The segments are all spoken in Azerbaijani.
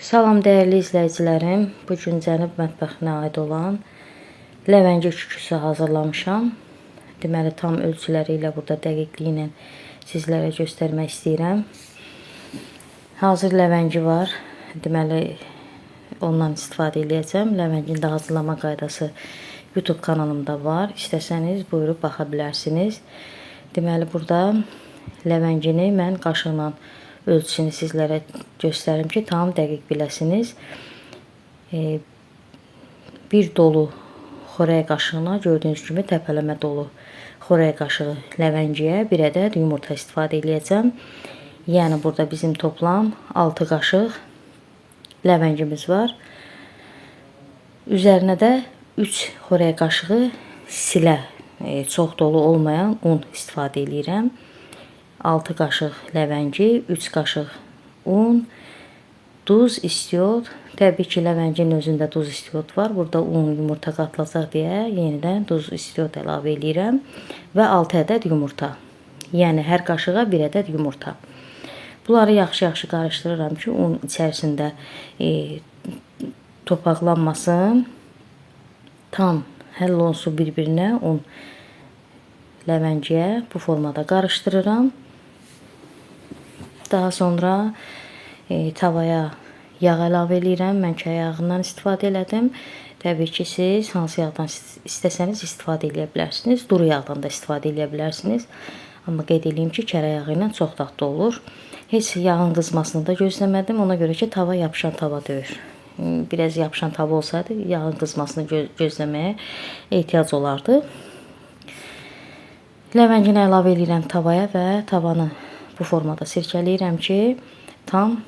Salam dəyərli izləyicilərim. Bu gün Cənub mətbəxinə aid olan ləvəngi küküsü hazırlamışam. Deməli tam ölçüləri ilə burada dəqiqliyi ilə sizlərə göstərmək istəyirəm. Hazır ləvəngi var. Deməli ondan istifadə eləyəcəm. Ləvəngin də hazırlama qaydası YouTube kanalımda var. İstəsəniz buyurub baxa bilərsiniz. Deməli burada ləvəngini mən qaşıqla ölçüsünü sizlərə göstərim ki, tam dəqiq biləsiniz. Bir dolu xörək qaşığına gördüyünüz kimi təpələmə dolu xörək qaşığı ləvəngiyə bir ədəd yumurta istifadə eləyəcəm. Yəni burada bizim toplam 6 qaşıq ləvəngimiz var. Üzərinə də 3 xörək qaşığı silə, çox dolu olmayan un istifadə eləyirəm. 6 qaşıq ləvəngi, 3 qaşıq un, duz, istiot. Təbii ki, ləvəngin özündə duz, istiot var. Burada un, yumurta qatılacaq deyə yenidən duz, istiot əlavə eləyirəm və 6 ədəd yumurta. Yəni hər qaşığa 1 ədəd yumurta. Bunları yaxşı-yaxşı qarışdırıram ki, un içərisində topaqlanmasın. Tam həll olunsun bir-birinə un ləvəngiyə bu formada qarışdırıram. Daha sonra tavaya yağ əlavə eləyirəm. Mən kə yağından istifadə elədim. Təbii ki, siz hansı yağdan istəsəniz istifadə eləyə bilərsiniz. Duru yağdan da istifadə eləyə bilərsiniz. Amma qeyd eləyim ki, kərə yağı ilə çox dadlı olur. Heç yağın qızmasını da gözləmədim. Ona görə ki, tava yapışan tava deyil. Biraz yapışan tava olsaydı yağın qızmasını gözləməyə ehtiyac olardı. Ləvəngini əlavə eləyirəm tavaya və tavanı bu formada sirkələyirəm ki, tam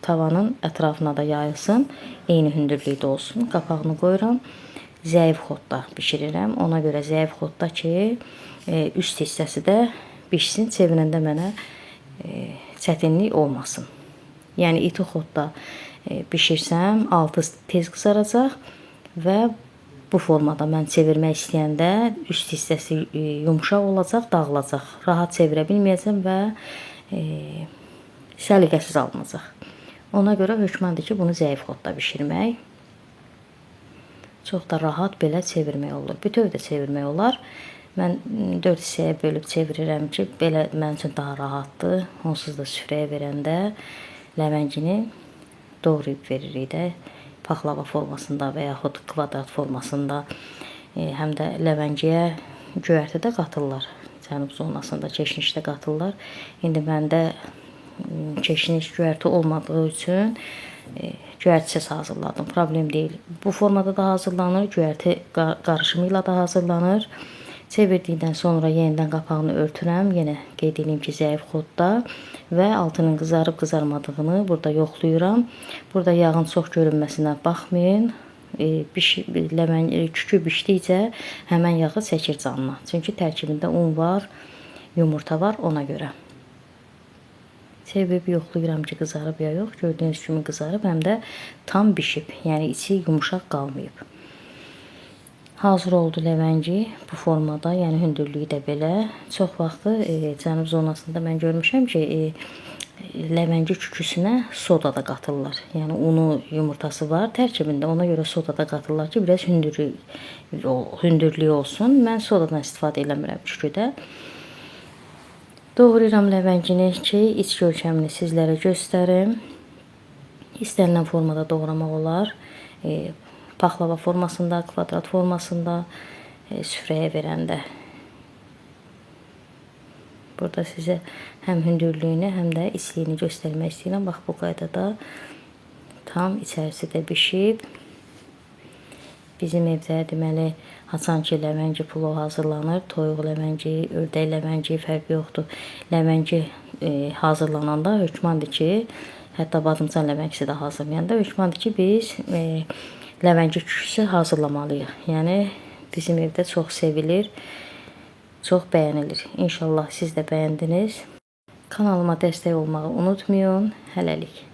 tavanın ətrafına da yayılsın. Eyni hündürlükdə olsun. Qapağını qoyuram. Zəif xodda bişirirəm. Ona görə zəif xodda ki, üst hissəsi də bişsin. Çevirəndə mənə çətinlik olmasın. Yəni iti xodda bişirsəm, altı tez qızaracaq və bu formada mən çevirmək istəyəndə üst hissəsi yumşaq olacaq, dağılacaq. Rahat çevirə bilməyəcəm və səliqəsiz alınacaq. Ona görə hökməndir ki, bunu zəif xodda bişirmək. Çox da rahat belə çevirmək olur. Bütöv də çevirmək olar. Mən 4 hissəyə bölüb çevirirəm ki, belə mənim üçün daha rahatdır. Onsuz da süfrəyə verəndə ləvəngini doğrayıb veririk də. Paxlava formasında və yaxud kvadrat formasında, həm də ləvəngiyə göyərti də qatırlar. Cənub zonasında keşniş də qatırlar. İndi məndə keşniş göyərti olmadığı üçün göyərtisiz hazırladım. Problem deyil. Bu formada da hazırlanır, göyərti qarışımı ilə də hazırlanır. Çevirdikdən sonra yenidən qapağını örtürəm. Yenə qeyd edeyim ki, zəif xodda və altının qızarıb qızarmadığını burada yoxlayıram. Burada yağın çox görünməsinə baxmayın. Kükü bişdikcə həmən yağı çəkir canına. Çünki tərkibində un var, yumurta var ona görə. Çevirib yoxlayıram ki, qızarıb ya yox. Gördüyünüz kimi qızarıb, həm də tam bişib. Yəni içi yumuşaq qalmayıb. Hazır oldu ləvəngi bu formada, yəni hündürlüyü də belə. Çox vaxtı cənub zonasında mən görmüşəm ki, ləvəngi küküsünə soda da qatırlar. Yəni unu, yumurtası var tərkibində, ona görə soda da qatırlar ki, biraz hündürlüyü olsun. Mən sodadan istifadə eləmirəm küküdə. Doğrayıram ləvəngini ki, iç görkəmini sizlərə göstərim. İstənilən formada doğramaq olar. Paxlava formasında, kvadrat formasında süfrəyə verəndə. Burada sizə həm hündürlüyünü, həm də içliyini göstərmək istəyirəm. Bax bu qaydada tam içərisi də bişib. Bizim evdə deməli haçan ki ləvəngi plov hazırlanır, toyuq ləvəngi, ördək ləvəngi fərqi yoxdur. Ləvəngi hazırlananda hökməndir ki, hətta badımcan ləvəngisi də hazırlayanda hökməndir ki, biz ləvəngi küküsü hazırlamalıyıq. Yəni bizim evdə çox sevilir, çox bəyənilir. İnşallah siz də bəyəndiniz. Kanalıma dəstək olmağı unutmayın. Hələlik.